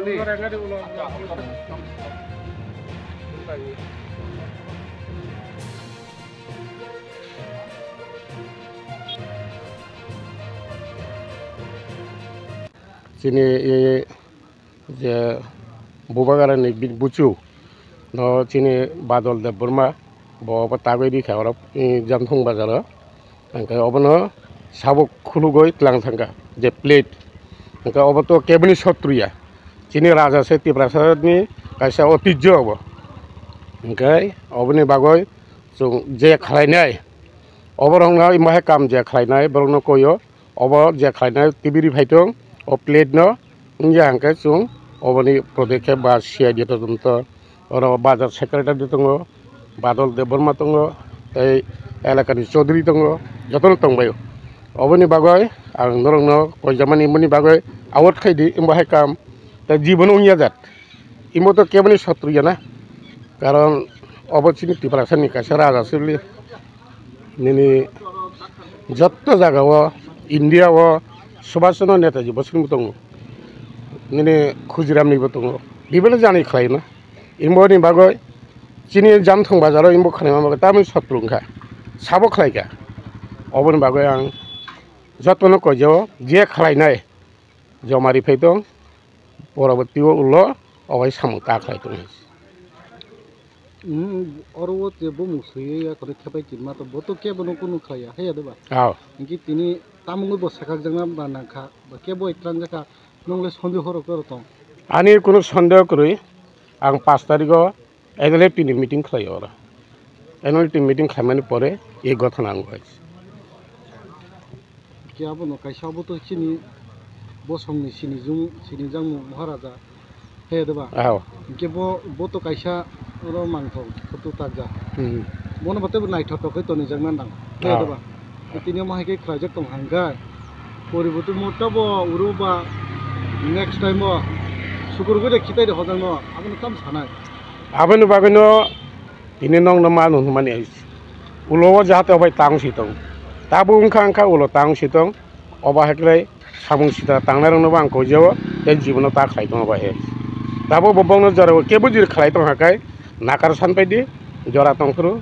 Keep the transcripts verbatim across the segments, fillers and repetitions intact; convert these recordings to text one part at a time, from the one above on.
Chini, e, je Bubagrani bi-, buchu no chini Badal Debbarma, bo obo tagwi rikha oro, e, Janthong bazaro. Hwnkhe obono sabuk khulugwi tlang thangkha je plate. Hwnkhe obo to keboni sotru ya. Chini raja se Tiprasani kaisa otijjo obo. Hwnkhe oboni bagwi chwng je khlainai, oborokno imo hai kam je khlainai borokno koio. Obo je khlainai tibiri phai tong, o plate no wngya hwnkhe chwng oboni podokhe ba C I D todonto, oro bazar secretary tongo, Badal Debbarma tongo, tei elakani Chaudhary tongo, jotono tongbaio. Oboni bagwi ang norokno koijamani, boni bagwi award khaidi, wngbo hai kam, tei jibono wngya jat. Imo to keboni sotru ya na, karon obo chini Tiprasani kaisa raja sili. Nini jotto jaga o, India o Subhash Chandra Netaji bo swrwngbo tongo, nini Khudiram ni bo tongo, bibinno jani khlai no. Imo ni bagwi chini Janthong bazar o imo khlaima bagwi tamni sotru wngkha, sabo khlaikha. Oboni bagwi ang jotono koijao je khlainai joma riphai tong, poroborti o ulo obai samung ta khlai tong. Hmm, oro o je bumung swiwi ya kore thepai kinma to bo to kebo no kunu khlai ya, haiya de ba? Aw. Hingke tini tamungwi bo sakakjakna ba nangkha, ba kebo bai twlangjakha, nongle sondeho rok toro tong? Ani kunu sondeho kwrwi, ang pash tarikh o N L F T ni meeting khlai o oro. N L F T meeting khlaimani pore e gothona ang bai. Khe abono kaisa obo to chini bosongni sinijung, sinijangmung Maharaja, he de ba? Aw. Hingke bo, bo to kaisa oro mangthok photo takjak. Hmm. Bono bo teibo naithotok khe tonijak nang dang, he de ba? Aw. Tini omo hai khe khlaijak tong hang khe, poriborti mota bo uro ba next time o sukur gwi de khitai de hojak no, abono tam sanai. Aboni bagwi no tini nokno mano hwnmani ulo o jahate obai tang si tong. Tabuk wngkha wngkha ulo tang si tong. Obo hai khe samung sita tangnai rokno bo ang koijao tei jibono ta khlai tongo bai he. Tabuk bo bongno jorao kebo jil khlai tong kha khe nakar san pai di jora tong phuru.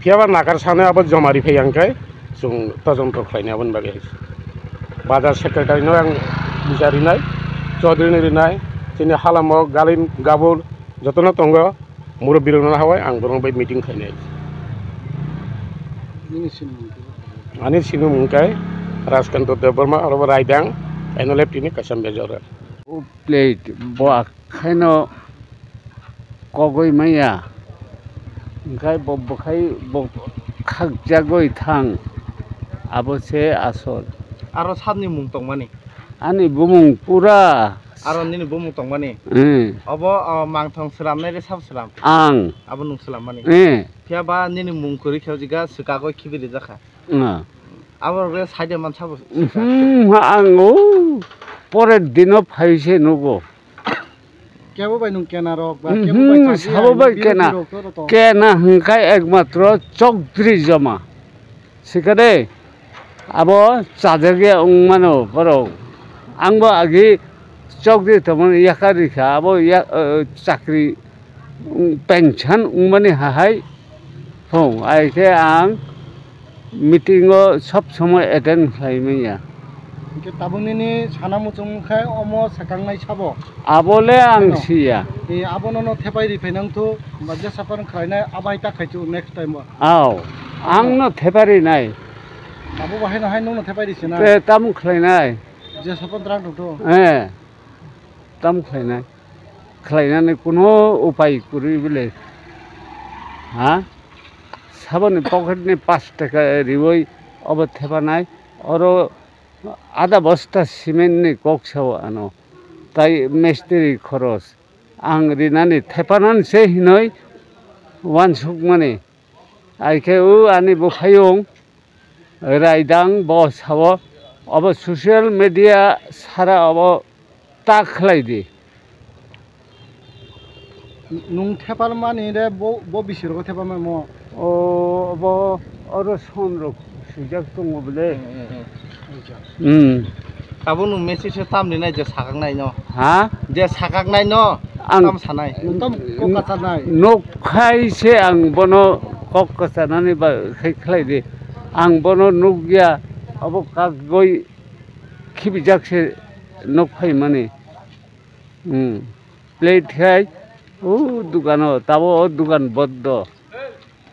Phiya ba nakar sanai abo joma ri phai yang khe chwng tojonto khlainai aboni bagwi. Bazar secretary no ang buja rinai, Chaudhary no rinai, chini halamo Galin Gabur jotono tongo. Murubbi rokno hawai ang borok bai meeting khainai. Nini sinimung khe? Ani sinimung khe Rajkanto Debbarma, oro bo Raidang, N L F T ni kaisa major. O plate bo akhaino kogwi maya. Hingkhai bo bwkhai bo khakjagwi thang. Abo se asol. Aro sabni mung tongmani? Ani bumung pura. Aro nini bumung tongmani? Hmm. Obo, o, mangthong slamnai de sabo slam? Ang. Abo nwng slammani? Eh. Phiya ba nini mung kwrwi khe o jaga swkagwi khibirijak kha? Nga. Abo rok le side man sabo swkha? Mhm, ang o pore dino phai se nugo. Kebo bai nwng kena rok ba, kebo bai mhm, chabi sabo ang bai biro kena. Biro to rok to. Kena hwnkhe ekmatro Chokdri joma. Sikade, abo chajagya wngmano borok. Angbo agi chokdi tongmani yakar rikha, abo ya, eh, chakri, mm, pension wngmani hahai phung. Aikhe ang meeting o sob somoi attend khlai manya. Hingke tabuk nini sana muchung khai omo swkangnai sabo? Abole ang siya. E, abono no thepai ri phai nang thu, ba jesa phano khlainai, abai ta khai chu next time o. Aw, ang no thepai ri nai. Abo bahai no hai nung no thepai ri sina. Te tam khlainai. Jesa phano rang thung thu. Eh, tam khlainai. Khlainani kuno upai kwrwi bile. Ha? Saboni pocket ni pash taka riwi obo thepanai. Oro ada bosta cement ni kok sao ano. Tai mistiri khoros. Ang rinani thepanan se hinoi wansukmani. Aikhe o ani buphayung Raidang bo sao, obo social media sara obo ta khlai di. Nwng thepar mani de bo, bo bisi rogo thepar mani mo? O, obo oro son rok swijak tongo bole. Hmm, hmm, hmm. Hmm. Tabuk nwng message se tam rinai je sakaknai no? Ha? Je sakaknai no? Ang tam sanai. Nwng tam kok kachanai. Nuk khai se ang bono kok kachanani ba khai khlai di. Ang bono nukya, abo kagoi khibijak se nuk phaimani. Hmm. Plate khai, o dukano, tabo o dukan boddo.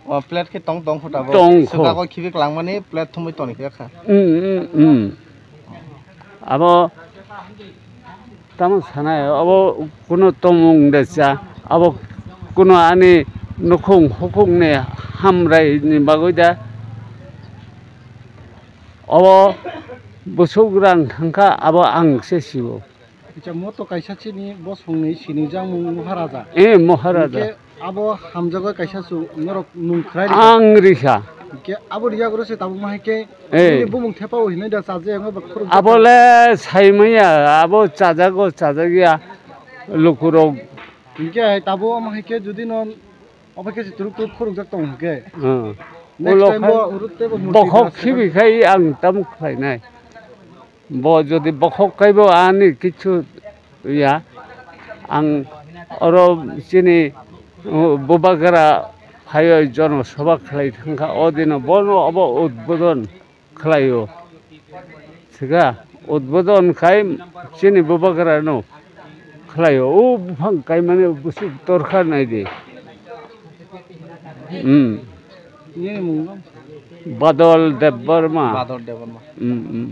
O plate khe tong tong kho tabo. Tong kho. Suka ko khibik langmani plate thumui toni khe kha. Hmm, hmm, hmm. Abo tamo sanai, abo kuno tomung de cha, abo kuno ani nukhung hukhung ni hamrai ni bagwi da. Abo busuk rang thangkha, abo ang se sio. Acha, mo to kaisa chini bosongni sinijak mung Moharaja. Eh, Moharaja. Hingke abo hamjago kaisa su norok nung khwrai rikha. Ang rikha. Hingke abo riyago se tabuk ma hingke Eh. Bini bumung thepa o hinui da chaje ang ba khuruk. Abo le saimaya, abo chajago, chajakya lukurok. Hingke hai tabuk ma hingke judi no obo khe se turuk turuk khurukjak tong hingke. Hmm. Next time bo urut tebo murti bokhok khibi khai ang tam khlainai. Bo jodi bokhok kaibo ani kichu ya, ang oro chini, uh, Bubagra phaioi jono sabha khlai thangkha, o dino bono obo udbodon khlaio. Thikha, udbodon khai chini Bubagra no khlaio. O buphang kaimani busuk torkha naidi. Hmm. Nini mung no? Badol Debbarma. Badol Debbarma. Hmm, hmm.